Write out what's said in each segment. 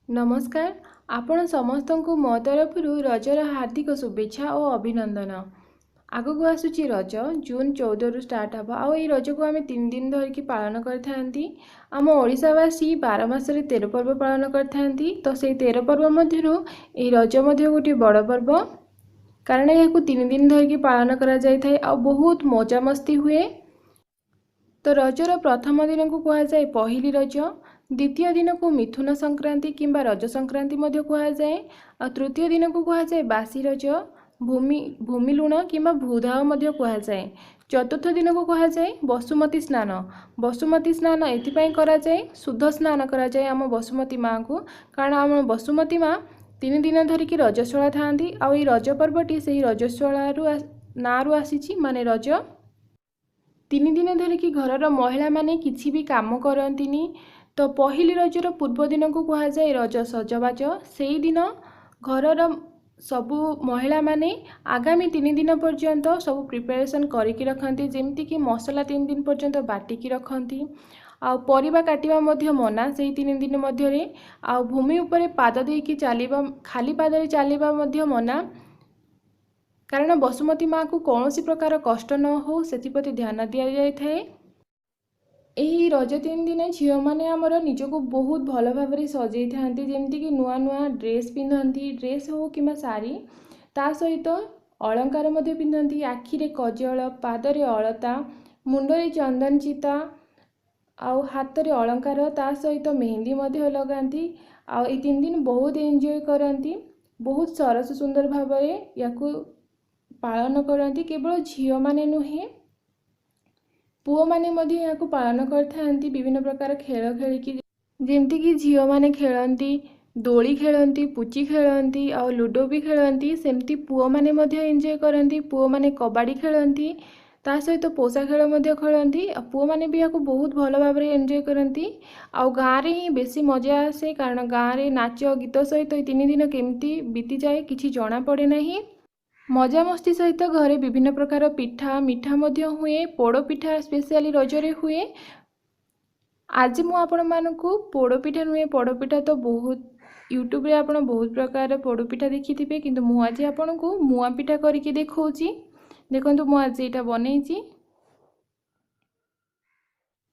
ନମସ୍କାର, ଆପଣ ସମସ୍ତଙ୍କୁ ମୋ ତରଫରୁ ରଜର ହାର୍ଦ୍ଦିକ ଶୁଭେଚ୍ଛା ଓ ଅଭିନନ୍ଦନ। ଆଗକୁ ଆସୁଛି ରଜ, ଜୁନ୍ 14ରୁ ଷ୍ଟାର୍ଟ ହେବ। ଆଉ ଏଇ ରଜକୁ ଆମେ 3 ଦିନ ଧରିକି ପାଳନ କରିଥାନ୍ତି। ଆମ ଓଡ଼ିଶାବାସୀ 12 ମାସରେ 13 ପର୍ବ ପାଳନ କରିଥାନ୍ତି। ତ ସେଇ 13 ପର୍ବ ମଧ୍ୟରୁ ଏଇ ରଜ ମଧ୍ୟ ଗୋଟିଏ ବଡ଼ ପର୍ବ, କାରଣ ଏହାକୁ 3 ଦିନ ଧରିକି ପାଳନ କରାଯାଇଥାଏ ଆଉ ବହୁତ ମଜାମସ୍ତି ହୁଏ। ତ ରଜର ପ୍ରଥମ ଦିନକୁ କୁହାଯାଏ ପହିଲି ରଜ, ଦ୍ୱିତୀୟ ଦିନକୁ ମିଥୁନ ସଂକ୍ରାନ୍ତି କିମ୍ବା ରଜ ସଂକ୍ରାନ୍ତି ମଧ୍ୟ କୁହାଯାଏ, ଆଉ ତୃତୀୟ ଦିନକୁ କୁହାଯାଏ ବାସି ରଜ, ଭୂମି ଲୁଣ କିମ୍ବା ଭୂଦାହ ମଧ୍ୟ କୁହାଯାଏ। ଚତୁର୍ଥ ଦିନକୁ କୁହାଯାଏ ବସୁମତୀ ସ୍ନାନ। ବସୁମତୀ ସ୍ନାନ ଏଥିପାଇଁ କରାଯାଏ, ଶୁଦ୍ଧ ସ୍ନାନ କରାଯାଏ ଆମ ବସୁମତୀ ମାଆଙ୍କୁ, କାରଣ ଆମ ବସୁମତୀ ମା 3 ଦିନ ଧରିକି ରଜସ୍ୱଳା ଥାଆନ୍ତି। ଆଉ ଏଇ ରଜ ପର୍ବଟି ସେଇ ରଜସ୍ୱଳାରୁ ନାଁରୁ ଆସିଛି, ମାନେ ରଜ। 3 ଦିନ ଧରିକି ଘରର ମହିଳାମାନେ କିଛି ବି କାମ କରନ୍ତିନି। ତ ପହିଲି ରଜର ପୂର୍ବ ଦିନକୁ କୁହାଯାଏ ରଜ ସଜବାଜ। ସେଇଦିନ ଘରର ସବୁ ମହିଳାମାନେ ଆଗାମୀ 3 ଦିନ ପର୍ଯ୍ୟନ୍ତ ସବୁ ପ୍ରିପାରେସନ୍ କରିକି ରଖନ୍ତି, ଯେମିତିକି ମସଲା 3 ଦିନ ପର୍ଯ୍ୟନ୍ତ ବାଟିକି ରଖନ୍ତି, ଆଉ ପରିବା କାଟିବା ମଧ୍ୟ ମନା ସେଇ 3 ଦିନ ମଧ୍ୟରେ, ଆଉ ଭୂମି ଉପରେ ପାଦ ଦେଇକି ଚାଲିବା, ଖାଲି ପାଦରେ ଚାଲିବା ମଧ୍ୟ ମନା, କାରଣ ବସୁମତୀ ମାଆକୁ କୌଣସି ପ୍ରକାର କଷ୍ଟ ନ ହେଉ ସେଥିପ୍ରତି ଧ୍ୟାନ ଦିଆଯାଇଥାଏ। ଏହି ରଜ 3 ଦିନ ଝିଅମାନେ ଆମର ନିଜକୁ ବହୁତ ଭଲ ଭାବରେ ସଜେଇଥାନ୍ତି, ଯେମିତିକି ନୂଆ ନୂଆ ଡ୍ରେସ୍ ପିନ୍ଧନ୍ତି, ଡ୍ରେସ୍ ହେଉ କିମ୍ବା ଶାଢ଼ୀ, ତା ସହିତ ଅଳଙ୍କାର ମଧ୍ୟ ପିନ୍ଧନ୍ତି, ଆଖିରେ କଜଳ, ପାଦରେ ଅଳତା, ମୁଣ୍ଡରେ ଚନ୍ଦନ ଚିତା, ଆଉ ହାତରେ ଅଳଙ୍କାର, ତା ସହିତ ମେହେନ୍ଦି ମଧ୍ୟ ଲଗାନ୍ତି। ଆଉ ଏଇ 3 ଦିନ ବହୁତ ଏନ୍ଜୟ କରନ୍ତି, ବହୁତ ସରସ ସୁନ୍ଦର ଭାବରେ ୟାକୁ ପାଳନ କରନ୍ତି। କେବଳ ଝିଅମାନେ ନୁହେଁ, ପୁଅମାନେ ମଧ୍ୟ ଏହାକୁ ପାଳନ କରିଥାନ୍ତି ବିଭିନ୍ନ ପ୍ରକାର ଖେଳ ଖେଳିକି, ଯେମିତିକି ଝିଅମାନେ ଖେଳନ୍ତି ଦୋଳି ଖେଳନ୍ତି, ପୁଚି ଖେଳନ୍ତି, ଆଉ ଲୁଡ଼ୋ ବି ଖେଳନ୍ତି, ସେମିତି ପୁଅମାନେ ମଧ୍ୟ ଏନ୍ଜୟ କରନ୍ତି। ପୁଅମାନେ କବାଡ଼ି ଖେଳନ୍ତି, ତା ସହିତ ପୋଷା ଖେଳ ମଧ୍ୟ ଖେଳନ୍ତି, ଆଉ ପୁଅମାନେ ବି ଏହାକୁ ବହୁତ ଭଲ ଭାବରେ ଏନ୍ଜୟ କରନ୍ତି। ଆଉ ଗାଁରେ ହିଁ ବେଶୀ ମଜା ଆସେ, କାରଣ ଗାଁରେ ନାଚ ଗୀତ ସହିତ ଏଇ 3 ଦିନ କେମିତି ବିତିଯାଏ କିଛି ଜଣାପଡ଼େ ନାହିଁ। ମଜାମସ୍ତି ସହିତ ଘରେ ବିଭିନ୍ନ ପ୍ରକାର ପିଠା ମିଠା ମଧ୍ୟ ହୁଏ। ପୋଡ଼ ପିଠା ସ୍ପେଶିଆଲି ରଜରେ ହୁଏ। ଆଜି ମୁଁ ଆପଣମାନଙ୍କୁ ପୋଡ଼ପିଠା ନୁହେଁ, ପୋଡ଼ପିଠା ତ ବହୁତ ୟୁଟ୍ୟୁବରେ ଆପଣ ବହୁତ ପ୍ରକାର ପୋଡ଼ପିଠା ଦେଖିଥିବେ, କିନ୍ତୁ ମୁଁ ଆଜି ଆପଣଙ୍କୁ ମୁଆଁ ପିଠା କରିକି ଦେଖାଉଛି। ଦେଖନ୍ତୁ, ମୁଁ ଆଜି ଏଇଟା ବନେଇଛି।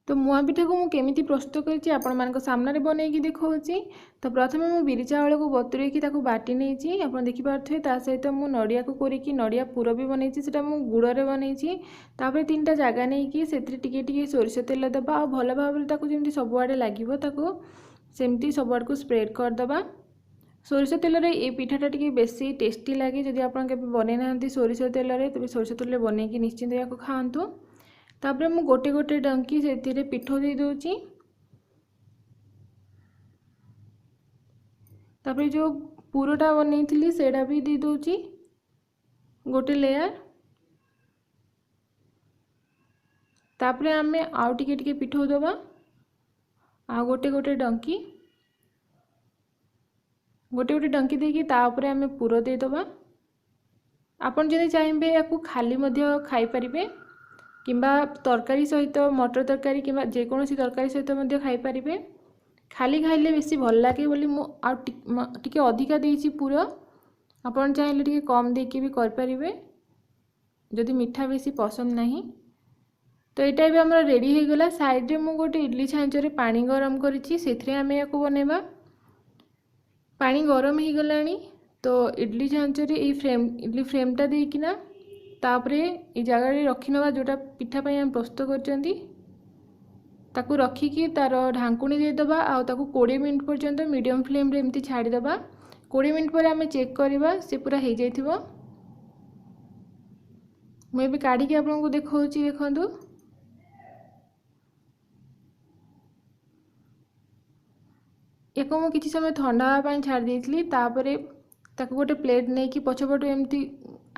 ତ ମୁଆଁ ପିଠାକୁ ମୁଁ କେମିତି ପ୍ରସ୍ତୁତ କରିଛି ଆପଣମାନଙ୍କ ସାମ୍ନାରେ ବନେଇକି ଦେଖାଉଛି। ତ ପ୍ରଥମେ ମୁଁ ବିରି ଚାଉଳକୁ ବତୁରେଇକି ତାକୁ ବାଟି ନେଇଛି, ଆପଣ ଦେଖିପାରୁଥିବେ। ତା ସହିତ ମୁଁ ନଡ଼ିଆକୁ କୋରିକି ନଡ଼ିଆ ପୁର ବି ବନେଇଛି, ସେଟା ମୁଁ ଗୁଡ଼ରେ ବନେଇଛି। ତାପରେ 3ଟା ଜାଗା ନେଇକି ସେଥିରେ ଟିକେ ଟିକେ ସୋରିଷ ତେଲ ଦେବା, ଆଉ ଭଲ ଭାବରେ ତାକୁ ଯେମିତି ସବୁଆଡ଼େ ଲାଗିବ ତାକୁ ସେମିତି ସବୁଆଡ଼କୁ ସ୍ପ୍ରେଡ଼୍ କରିଦେବା। ସୋରିଷ ତେଲରେ ଏଇ ପିଠାଟା ଟିକେ ବେଶୀ ଟେଷ୍ଟି ଲାଗେ। ଯଦି ଆପଣ କେବେ ବନେଇ ନାହାନ୍ତି ସୋରିଷ ତେଲରେ, ତେବେ ସୋରିଷ ତେଲରେ ବନେଇକି ନିଶ୍ଚିନ୍ତ ଏହାକୁ ଖାଆନ୍ତୁ। ତାପରେ ମୁଁ ଗୋଟେ ଗୋଟେ ଡଙ୍କି ସେଥିରେ ପିଠଉ ଦେଇ ଦେଉଛି। ତାପରେ ଯେଉଁ ପୁରଟା ବନେଇଥିଲି ସେଇଟା ବି ଦେଇ ଦେଉଛି ଗୋଟେ ଲେୟାର। ତାପରେ ଆମେ ଆଉ ଟିକେ ଟିକେ ପିଠଉ ଦେବା, ଆଉ ଗୋଟେ ଗୋଟେ ଡଙ୍କି, ଗୋଟେ ଗୋଟେ ଡଙ୍କି ଦେଇକି ତା ଉପରେ ଆମେ ପୁର ଦେଇଦେବା। ଆପଣ ଯଦି ଚାହିଁବେ ୟାକୁ ଖାଲି ମଧ୍ୟ ଖାଇପାରିବେ, କିମ୍ବା ତରକାରୀ ସହିତ, ମଟର ତରକାରୀ କିମ୍ବା ଯେକୌଣସି ତରକାରୀ ସହିତ ମଧ୍ୟ ଖାଇପାରିବେ। ଖାଲି ଖାଇଲେ ବେଶୀ ଭଲ ଲାଗେ ବୋଲି ମୁଁ ଆଉ ଟିକେ ଅଧିକା ଦେଇଛି ପୁର। ଆପଣ ଚାହିଁଲେ ଟିକେ କମ୍ ଦେଇକି ବି କରିପାରିବେ ଯଦି ମିଠା ବେଶୀ ପସନ୍ଦ ନାହିଁ। ତ ଏଇଟା ଏବେ ଆମର ରେଡ଼ି ହେଇଗଲା। ସାଇଡ଼୍ରେ ମୁଁ ଗୋଟେ ଇଡ଼ଲି ଛାଞ୍ଚରେ ପାଣି ଗରମ କରିଛି, ସେଥିରେ ଆମେ ୟାକୁ ବନେଇବା। ପାଣି ଗରମ ହେଇଗଲାଣି, ତ ଇଡ଼ଲି ଛାଞ୍ଚରେ ଏଇ ଫ୍ରେମ୍, ଇଡ଼ଲି ଫ୍ରେମ୍ଟା ଦେଇକିନା ତାପରେ ଏଇ ଜାଗାରେ ରଖିନେବା ଯେଉଁଟା ପିଠା ପାଇଁ ଆମେ ପ୍ରସ୍ତୁତ କରିଛନ୍ତି। ତାକୁ ରଖିକି ତାର ଢାଙ୍କୁଣୀ ଦେଇଦେବା, ଆଉ ତାକୁ 20 ମିନିଟ୍ ପର୍ଯ୍ୟନ୍ତ ମିଡ଼ିୟମ୍ ଫ୍ଲେମ୍ରେ ଏମିତି ଛାଡ଼ିଦେବା। 20 ମିନିଟ୍ ପରେ ଆମେ ଚେକ୍ କରିବା, ସେ ପୁରା ହେଇଯାଇଥିବ। ମୁଁ ଏବେ କାଢ଼ିକି ଆପଣଙ୍କୁ ଦେଖାଉଛି। ଦେଖନ୍ତୁ, ୟାକୁ ମୁଁ କିଛି ସମୟ ଥଣ୍ଡା ହେବା ପାଇଁ ଛାଡ଼ି ଦେଇଥିଲି। ତାପରେ ତାକୁ ଗୋଟେ ପ୍ଲେଟ୍ ନେଇକି ପଛପଟୁ ଏମିତି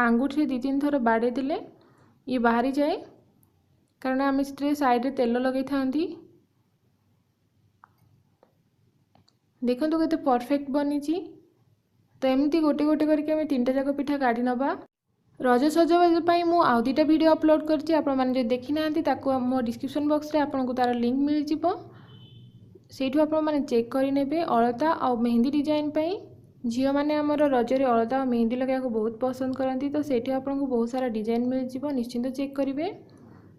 ଆଙ୍ଗୁଠିରେ 2-3 ଥର ବାଡ଼େଇ ଦେଲେ ଇଏ ବାହାରିଯାଏ, କାରଣ ଆମେ ସେଥିରେ ସାଇଡ଼୍ରେ ତେଲ ଲଗେଇଥାନ୍ତି। ଦେଖନ୍ତୁ କେତେ ପରଫେକ୍ଟ ବନିଛି। ତ ଏମିତି ଗୋଟେ ଗୋଟେ କରିକି ଆମେ 3ଟା ଯାକ ପିଠା କାଢ଼ି ନେବା। ରଜ ସଜବାଜ ପାଇଁ ମୁଁ ଆଉ 2ଟା ଭିଡ଼ିଓ ଅପଲୋଡ଼ କରିଛି, ଆପଣମାନେ ଯଦି ଦେଖିନାହାନ୍ତି ତାକୁ ମୋ ଡିସ୍କ୍ରିପ୍ସନ୍ ବକ୍ସରେ ଆପଣଙ୍କୁ ତା'ର ଲିଙ୍କ୍ ମିଳିଯିବ। ସେଇଠୁ ଆପଣମାନେ ଚେକ୍ କରିନେବେ। ଅଳତା ଆଉ ମେହେନ୍ଦି ଡିଜାଇନ୍ ପାଇଁ ଝିଅମାନେ ଆମର ରଜରେ ଅଳତା ଆଉ ମେହେନ୍ଦି ଲଗାଇବାକୁ ବହୁତ ପସନ୍ଦ କରନ୍ତି, ତ ସେଇଠି ଆପଣଙ୍କୁ ବହୁତ ସାରା ଡିଜାଇନ୍ ମିଳିଯିବ, ନିଶ୍ଚିନ୍ତ ଚେକ୍ କରିବେ।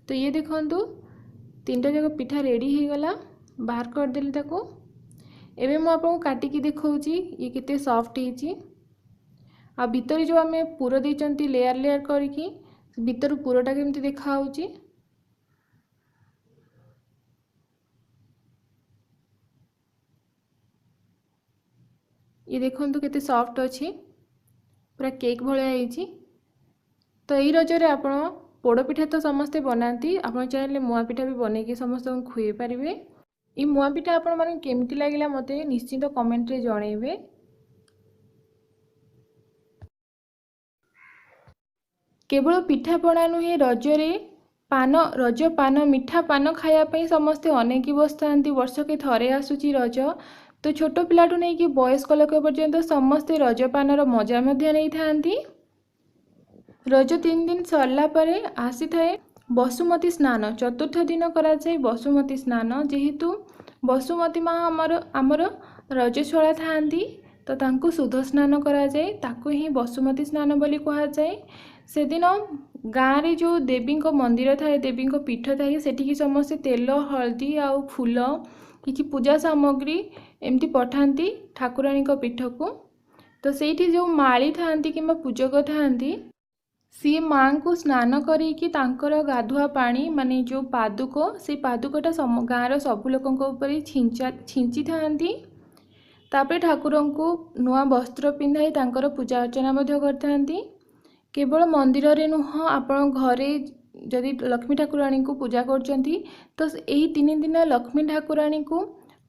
ତ ଇଏ ଦେଖନ୍ତୁ, 3ଟା ଯାକ ପିଠା ରେଡ଼ି ହେଇଗଲା, ବାହାର କରିଦେଲି ତାକୁ। ଏବେ ମୁଁ ଆପଣଙ୍କୁ କାଟିକି ଦେଖାଉଛି ଇଏ କେତେ ସଫ୍ଟ ହେଇଛି, ଆଉ ଭିତରେ ଯେଉଁ ଆମେ ପୁର ଦେଇଛନ୍ତି ଲେୟାର ଲେୟାର କରିକି, ଭିତରୁ ପୁରଟା କେମିତି ଦେଖାହେଉଛି। ଇଏ ଦେଖନ୍ତୁ କେତେ ସଫ୍ଟ ଅଛି, ପୁରା କେକ୍ ଭଳିଆ ହେଇଛି। ତ ଏଇ ରଜରେ ଆପଣ ପୋଡ଼ପିଠା ତ ସମସ୍ତେ ବନାନ୍ତି, ଆପଣ ଚାହିଁଲେ ମୁଆଁ ପିଠା ବି ବନେଇକି ସମସ୍ତଙ୍କୁ ଖୁଆଇ ପାରିବେ। ଏଇ ମୁଆଁ ପିଠା ଆପଣମାନଙ୍କୁ କେମିତି ଲାଗିଲା ମୋତେ ନିଶ୍ଚିନ୍ତ କମେଣ୍ଟରେ ଜଣାଇବେ। କେବଳ ପିଠାପଣା ନୁହେଁ, ରଜରେ ପାନ, ରଜ ପାନ, ମିଠା ପାନ ଖାଇବା ପାଇଁ ସମସ୍ତେ ଅନେଇକି ବସିଥାନ୍ତି। ବର୍ଷକେ ଥରେ ଆସୁଛି ରଜ, ତ ଛୋଟ ପିଲାଠୁ ନେଇକି ବୟସ୍କ ଲୋକ ପର୍ଯ୍ୟନ୍ତ ସମସ୍ତେ ରଜ ପାନର ମଜା ମଧ୍ୟ ନେଇଥାନ୍ତି। ରଜ 3 ଦିନ ସରିଲା ପରେ ଆସିଥାଏ ବସୁମତୀ ସ୍ନାନ। ଚତୁର୍ଥ ଦିନ କରାଯାଏ ବସୁମତୀ ସ୍ନାନ। ଯେହେତୁ ବସୁମତୀ ମା ଆମର ରଜସ୍ୱଳା ଥାଆନ୍ତି, ତ ତାଙ୍କୁ ଶୁଦ୍ଧ ସ୍ନାନ କରାଯାଏ, ତାକୁ ହିଁ ବସୁମତୀ ସ୍ନାନ ବୋଲି କୁହାଯାଏ। ସେଦିନ ଗାଁରେ ଯେଉଁ ଦେବୀଙ୍କ ମନ୍ଦିର ଥାଏ, ଦେବୀଙ୍କ ପୀଠ ଥାଏ, ସେଠିକି ସମସ୍ତେ ତେଲ, ହଳଦୀ ଆଉ ଫୁଲ, କିଛି ପୂଜା ସାମଗ୍ରୀ ଏମିତି ପଠାନ୍ତି ଠାକୁରାଣୀଙ୍କ ପୀଠକୁ। ତ ସେଇଠି ଯେଉଁ ମାଳି ଥାଆନ୍ତି କିମ୍ବା ପୂଜକ ଥାଆନ୍ତି, ସିଏ ମାଆଙ୍କୁ ସ୍ନାନ କରିକି ତାଙ୍କର ଗାଧୁଆ ପାଣି, ମାନେ ଯେଉଁ ପାଦୁକ, ସେଇ ପାଦୁକଟା ଗାଁର ସବୁ ଲୋକଙ୍କ ଉପରେ ଛିଞ୍ଚିଥାନ୍ତି। ତାପରେ ଠାକୁରଙ୍କୁ ନୂଆ ବସ୍ତ୍ର ପିନ୍ଧାଇ ତାଙ୍କର ପୂଜା ଅର୍ଚ୍ଚନା ମଧ୍ୟ କରିଥାନ୍ତି। କେବଳ ମନ୍ଦିରରେ ନୁହଁ, ଆପଣ ଘରେ ଯଦି ଲକ୍ଷ୍ମୀ ଠାକୁରାଣୀଙ୍କୁ ପୂଜା କରୁଛନ୍ତି, ତ ଏହି 3 ଦିନ ଲକ୍ଷ୍ମୀ ଠାକୁରାଣୀଙ୍କୁ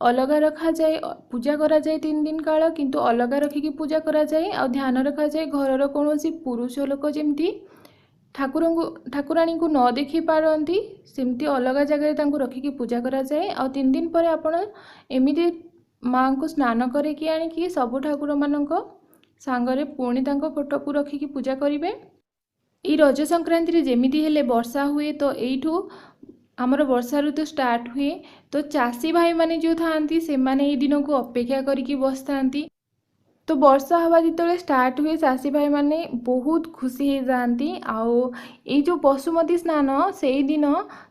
ଅଲଗା ରଖାଯାଏ, ପୂଜା କରାଯାଏ 3 ଦିନ କାଳ, କିନ୍ତୁ ଅଲଗା ରଖିକି ପୂଜା କରାଯାଏ। ଆଉ ଧ୍ୟାନ ରଖାଯାଏ ଘରର କୌଣସି ପୁରୁଷ ଲୋକ ଯେମିତି ଠାକୁରାଣୀଙ୍କୁ ନ ଦେଖିପାରନ୍ତି, ସେମିତି ଅଲଗା ଜାଗାରେ ତାଙ୍କୁ ରଖିକି ପୂଜା କରାଯାଏ। ଆଉ 3 ଦିନ ପରେ ଆପଣ ଏମିତି ମାଆଙ୍କୁ ସ୍ନାନ କରିକି ଆଣିକି ସବୁ ଠାକୁରମାନଙ୍କ ସାଙ୍ଗରେ ପୁଣି ତାଙ୍କ ଫଟୋକୁ ରଖିକି ପୂଜା କରିବେ। ଏଇ ରଜ ସଂକ୍ରାନ୍ତିରେ ଯେମିତି ହେଲେ ବର୍ଷା ହୁଏ, ତ ଏଇଠୁ ଆମର ବର୍ଷା ଋତୁ ଷ୍ଟାର୍ଟ ହୁଏ। ତ ଚାଷୀ ଭାଇମାନେ ଯେଉଁ ଥାଆନ୍ତି, ସେମାନେ ଏଇ ଦିନକୁ ଅପେକ୍ଷା କରିକି ବସିଥାନ୍ତି। ତ ବର୍ଷା ହେବା ଯେତେବେଳେ ଷ୍ଟାର୍ଟ ହୁଏ, ଚାଷୀ ଭାଇମାନେ ବହୁତ ଖୁସି ହେଇଯାଆନ୍ତି। ଆଉ ଏଇ ଯେଉଁ ବସୁମତୀ ସ୍ନାନ, ସେଇଦିନ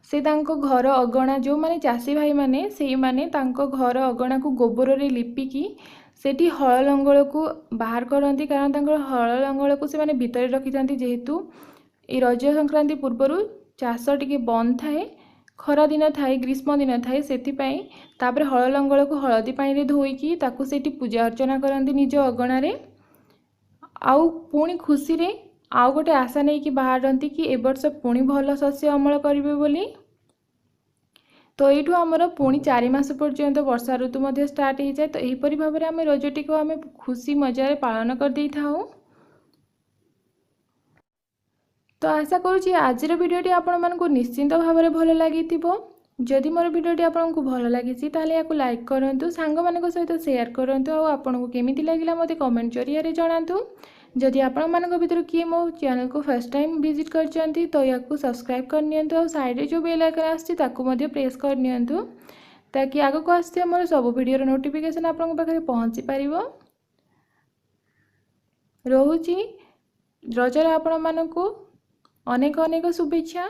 ସେ ତାଙ୍କ ଘର ଅଗଣା, ଯେଉଁମାନେ ଚାଷୀ ଭାଇମାନେ, ସେଇମାନେ ତାଙ୍କ ଘର ଅଗଣାକୁ ଗୋବରରେ ଲିପିକି ସେଠି ହଳ ଲଙ୍ଗଳକୁ ବାହାର କରନ୍ତି, କାରଣ ତାଙ୍କର ହଳ ଲଙ୍ଗଳକୁ ସେମାନେ ଭିତରେ ରଖିଥାନ୍ତି। ଯେହେତୁ ଏଇ ରଜ ସଂକ୍ରାନ୍ତି ପୂର୍ବରୁ ଚାଷ ଟିକେ ବନ୍ଦ ଥାଏ, ଖରା ଦିନ ଥାଏ, ଗ୍ରୀଷ୍ମ ଦିନ ଥାଏ, ସେଥିପାଇଁ ତାପରେ ହଳ ଲଙ୍ଗଳକୁ ହଳଦୀ ପାଣିରେ ଧୋଇକି ତାକୁ ସେଇଠି ପୂଜା ଅର୍ଚ୍ଚନା କରନ୍ତି ନିଜ ଅଗଣାରେ। ଆଉ ପୁଣି ଖୁସିରେ ଆଉ ଗୋଟେ ଆଶା ନେଇକି ବାହାରନ୍ତି କି ଏ ବର୍ଷ ପୁଣି ଭଲ ଶସ୍ୟ ଅମଳ କରିବେ ବୋଲି। ତ ଏଇଠୁ ଆମର ପୁଣି 4 ମାସ ପର୍ଯ୍ୟନ୍ତ ବର୍ଷା ଋତୁ ମଧ୍ୟ ଷ୍ଟାର୍ଟ ହେଇଯାଏ। ତ ଏହିପରି ଭାବରେ ଆମେ ରଜଟିକୁ ଆମେ ଖୁସି ମଜାରେ ପାଳନ କରିଦେଇଥାଉ। ତ ଆଶା କରୁଛି ଆଜିର ଭିଡ଼ିଓଟି ଆପଣମାନଙ୍କୁ ନିଶ୍ଚିନ୍ତ ଭାବରେ ଭଲ ଲାଗିଥିବ। ଯଦି ମୋର ଭିଡ଼ିଓଟି ଆପଣଙ୍କୁ ଭଲ ଲାଗିଛି, ତାହେଲେ ଏହାକୁ ଲାଇକ୍ କରନ୍ତୁ, ସାଙ୍ଗମାନଙ୍କ ସହିତ ସେୟାର କରନ୍ତୁ, ଆଉ ଆପଣଙ୍କୁ କେମିତି ଲାଗିଲା ମୋତେ କମେଣ୍ଟ ଜରିଆରେ ଜଣାନ୍ତୁ। ଯଦି ଆପଣମାନଙ୍କ ଭିତରୁ କିଏ ମୋ ଚ୍ୟାନେଲକୁ ଫାର୍ଷ୍ଟ ଟାଇମ୍ ଭିଜିଟ୍ କରିଛନ୍ତି, ତ ଏହାକୁ ସବସ୍କ୍ରାଇବ୍ କରିନିଅନ୍ତୁ, ଆଉ ସାଇଡ଼୍ରେ ଯେଉଁ ବେଲ୍ ଆଇକନ୍ ଆସୁଛି ତାକୁ ମଧ୍ୟ ପ୍ରେସ୍ କରିନିଅନ୍ତୁ, ତାକି ଆଗକୁ ଆସୁଥିବା ମୋର ସବୁ ଭିଡ଼ିଓର ନୋଟିଫିକେସନ୍ ଆପଣଙ୍କ ପାଖରେ ପହଞ୍ଚି ପାରିବ। ରହୁଛି, ରଜର ଆପଣମାନଙ୍କୁ ଅନେକ ଅନେକ ଶୁଭେଚ୍ଛା।